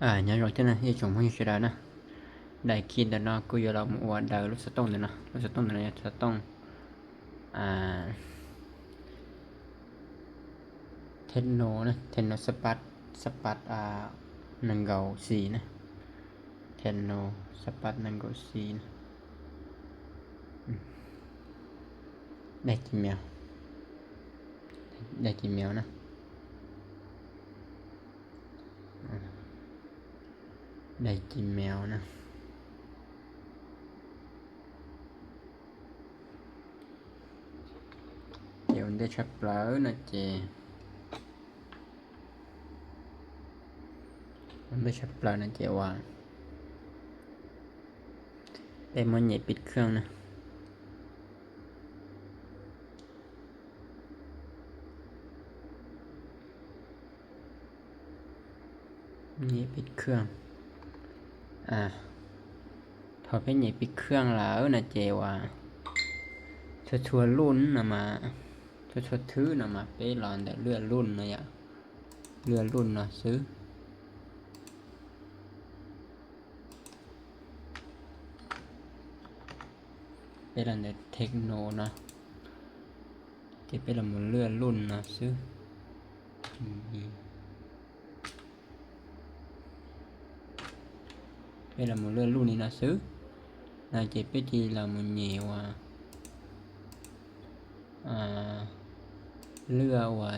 ອາ ຍາດລົງເທື່ອນະ ເອ ຈອງບໍ່ເຮັດເສຍດາຍນະ. ໄດ້ຄິດແລ້ວເນາະ ກູຢາລອງອວດໄດ້ ລູກສະຕົງເດີເນາະ ລູກສະຕົງເດີເນາະ ສະຕົງ ອາ ເທັກໂນນະ ເທັກໂນສະປັດ ສະປັດ ອາ ໜຶ່ງເກົ້າສີ່ນະ ເທັກໂນສະປັດໜຶ່ງເກົ້າສີ່ນະ. ອືມ ໄດ້ຈີເມວ ໄດ້ຈີເມວນະ. ໄດ້ຈີເມວນະ ເຈ ວັນເດ ຊັບເປີນະເຈ ວັນເດ ຊັບປີນະເຈວ່າ ແຕ່ມັນຍັງປິດເຄື່ອງນະ. ນີ້ປິດເຄື່ອງ ອາ ຖ້າເປັນນີ້ປິດເຄື່ອງແລ້ວນະເຈວ່າ ທົ່ວໆລຸ້ນນະມາ ທົ່ວໆຖືນະມາ ເປລອນແຕ່ເລືອກລຸ້ນນະ ເລືອກລຸ້ນນະຊື້ ເປລອນແຕ່ເທັກໂນນະ. ເຈເປັນລະໝູເລືອກລຸ້ນນະຊື້ ເປັນລະໝູເລືອກລຸ້ນນີ້ນະຊື້ ນາເຈເປັນທີ່ລະໝູເຍວ່າ ອາ ເລືອກວ່າ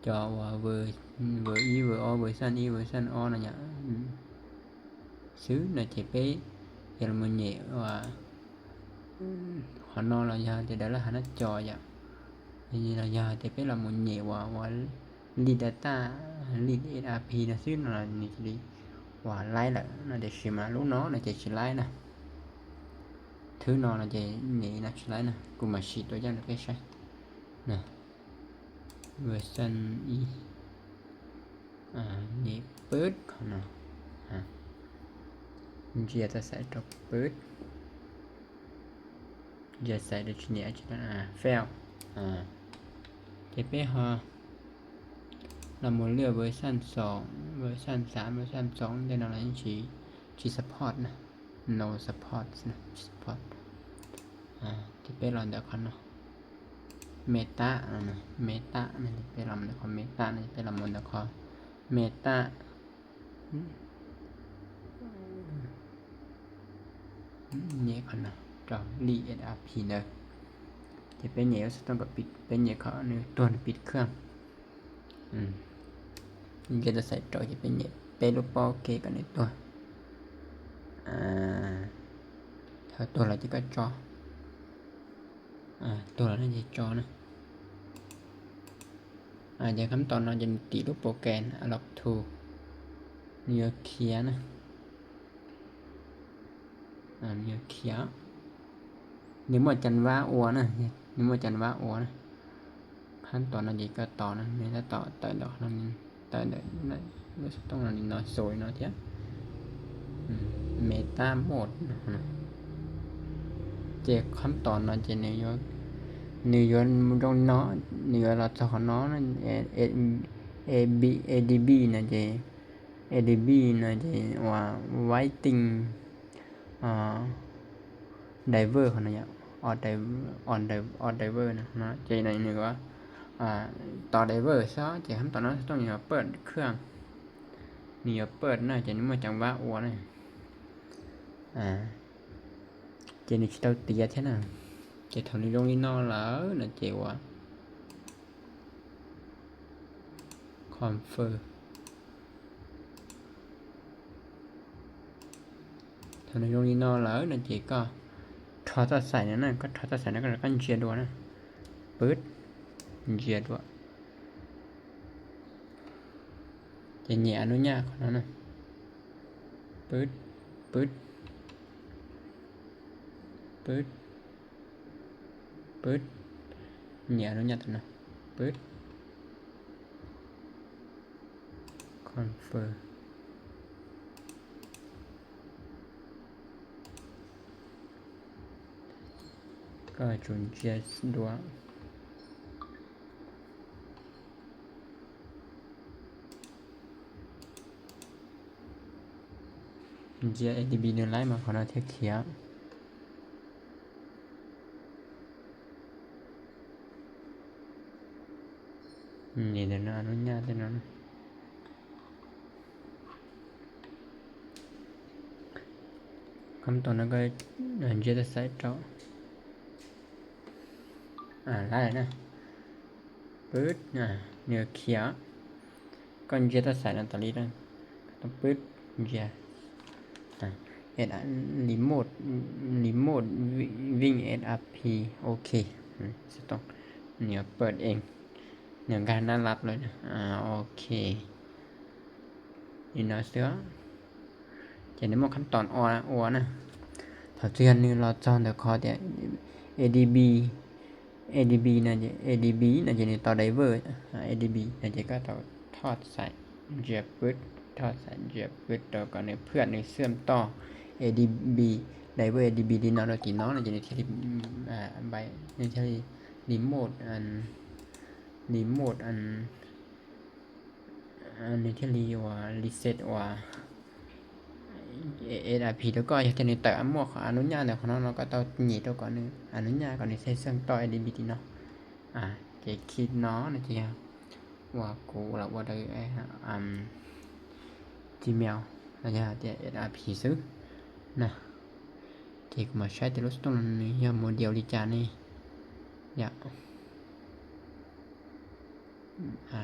ຈອກວ່າເວີ ເວີອີ ເວີອໍ ເວີຊັນອີ ເວີຊັນອໍ ນະຍະ ຊື້ນະເຈເປ ເຢຍລະມະນີວ່າ ຂອນອນລະຍາຈະໄດ້ລະຫັດໜ້າຈໍຍະ ລະຍາຈະເປລະມະນີວ່າ ວ່າລີດດາຕ້າ ລີດເອັດອາພີນະຊື້ນະ ນີ້ຊິວ່າໄລ່ລະນະ ເດຊິມາລູກນ້ອງນະ ເຈຊິໄລ່ນະ ຖືກນ້ອງນະ ເຈນີ້ນະຊິໄລ່ນະ ກູມາຊິຕົວຢ່າງນະ ເປໃຊ້ນະ ເວີຊັນອີ ອາ ນີ້ປຶດເນາະ ອາ ເຈຈະໃສ່ຕົວປຶດ ຈະໃສ່ໂດຍທີ່ນີ້ອາ ອາ ເຟວ ອາ ເຈເປຮໍ ລະໝູເລືອກເວີຊັນສອງ ເວີຊັນສາມ ເວີຊັນສອງ ແຕ່ນອນລະຊິ ຊິຊັບພອດນະ. ໂນຊັບພອດນະ ຊັບພອດ ອາ ທີ່ເປັນລອນເດີຄອນເນາະ ເມຕານະ ເມຕານະ ທີ່ເປັນລອນເດີຄອນ ເມຕານະ ທີ່ເປັນລອນເດີຄອນ ເມຕາ ເນຄອນເນາະ ຈອກລີເອັດອາພີເດີ ທີ່ເປັນເນສະຕ້ອງກະປິດ ເປັນເນຄອນ ຕົວປິດເຄື່ອງ. ອືມ ເກຈະໃສ່ໂຕຈະເປັນເປັນຮູບໂປເກກັນໃນຕົວ ອາ ຖ້າຕົວລະຈະກະຈໍ ອາ ຕົວລະຈະຈໍນະ ອາ ຈາກຂັ້ນຕອນເນາະ ຈະຕິຮູບໂປແກຣມ ອາລັອກທູ ນິວເຄຍນະ. ອາ ນິວເຄຍ ນິວມວດຈັນວາອົວນະ ນິວມວດຈັນວາອົວນະ ຂັ້ນຕອນນັ້ນອີກກໍຕໍ່ນະ ນີ້ກໍຕໍ່ ຕໍ່ດອກນັ້ນ ຕໍ່ດອກນັ້ນ ຕ້ອງນັ້ນໜ້ອຍໂຊຍເນາະ ເຈ ອືມ ເມຕາໂໝດນະ ເຈ ຂັ້ນຕອນນັ້ນ ເຈ ນິວ ນິວ ລົງເນາະ ນິວລະຈອກເນາະ ເອ ເອ ເອບີ ເອດີບີນະ ເຈ ເອດີບີນະ ເຈ ວ່າ ໄວຕິງ ອາ ໄດເວີ ເຂົານະ ອອດໄດ ອອນໄດ ອອດໄດເວີນະ ເນາະ ເຈ ໃນນີ້ວ່າ ອາ ຕໍ່ໄດເວີຊະ ເຈ ຂັ້ນຕອນນັ້ນຕ້ອງເປີດເຄື່ອງ ນີ້ເປີດນະ ເຈ ນີ້ເມື່ອຈັງຫວະອົວນະ ອາ ເຈ ນີ້ຊິເຕົ້າເຕຍແທ້ນະ ເຈ ເທົ່ານີ້ລົງນີ້ເນາະ ແລ້ວນະ ເຈ ວ່າ ຄອນເຟີມ ເທົ່ານີ້ລົງນີ້ເນາະ ແລ້ວນະ ເຈ ກໍ ຖອດຕັດໃສ່ນັ້ນນະ ກໍຖອດຕັດໃສ່ນັ້ນ ແລ້ວກໍເຈຍດັວນະ ປຶດ ເຈຍດັວ ຈະແຍກອະນຸຍາດຂອງເຮົານະ ປຶດ ປຶດ ປຶດ ປຶດ ແຍກອະນຸຍາດນະ ປຶດ ຄອນເຟີມ ກໍຈຸນເຈຍດັວ. ເຈຍ ເອດີບີ ເນີນໄລມາ ຂໍນຳເທກເຄຍ ນີ້ເດີເນາະ ອະນຸຍາດເດີເນາະ ຄຳຕອບນັ້ນກໍ ເຈຍ ໄຊເຈົ້າ ອາ ໄດ້ແລ້ວນະ ປຶດ ອາ ເນວເຄຍ ກ່ອນເຈຍ ຕ້ອງໃສ່ນະ ຕອນນີ້ນະ ຕ້ອງປຶດ ເຈຍ ອາ ເອັດ ອາ ຣີໂມດ ຣີໂມດ ວິງ ເອັດ ອາ ພີ ໂອເຄ ອືມ ສະຕັອບ ເນວເປີດເອງ ເນວການໜ້າລັບເລີຍນະ ອາ ໂອເຄ ນີ້ເນາະ ເຊື່ອ ຈະໄດ້ໝົດຂັ້ນຕອນ ອໍ ນະ ອໍ ນະ ເທົ່າທີ່ເຫັນນີ້ ລອດຈອນ ເດີຄອດ ເອດີບີ ເອດີບີ ນະ ເອດີບີ ນະ ຈະນີ້ຕໍ່ໄດເວີ ອາ ເອດີບີ ນະ ຈະກໍຕໍ່ທອດສາຍ ເຈຍປຶດ ທອດສາຍ ເຈຍປຶດ ຕໍ່ກັນ ເພື່ອນ ເຊື່ອມຕໍ່ ເອດີບີ ໄດເວີ ເອດີບີ ທີ່ເນາະ ໂດຍທີ່ເນາະ ນະ ຈະນີ້ທີ່ ອາ ໃບ ນີ້ທີ່ຣີໂມດ ອັນ ຣີໂມດ ອັນ ອັນນີ້ທີ່ລີວ່າ ຣີເຊັດວ່າ ເອ ເອັດ ອາ ພີ ແລ້ວກໍເຮັດໃຫ້ເຕີມໝວກ ອະນຸຍາດໃຫ້ຂອງເຮົາເນາະ ກໍຕ້ອງຫຍິບຕົວກ່ອນໜຶ່ງ ອະນຸຍາດກ່ອນນີ້ ໃສ່ເຊື່ອມຕໍ່ ເອດີບີ ເນາະ ອາ ເຈຄລິກເນາະ ນະ ເຈວ່າກູລະ ບໍ່ໄດ້ ອາ ຈີເມວ ນະ ເຈເອັດ ອາ ພີ ຊື່ ນະ ເຈກໍມາໃຊ້ແຕ່ລົດຕົງນັ້ນນີ້ ໂມເດວລີຈານີ້ ຢາ ອາ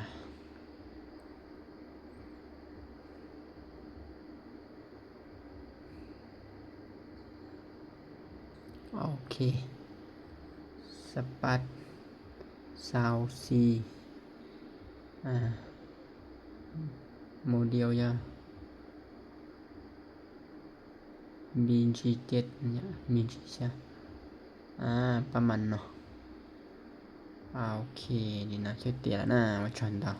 ໂອເຄ ສະປັດ ຊາວສີ່ ອາ ໂມເດວຢາ ບີຈີເຈັດ ບີຈີເຈັດ ອາ ປະມານເນາະ ອາ ໂອເຄ ນີ້ນະ ເສຍແລ້ວນະ ວ່າຊັ້ນເດາ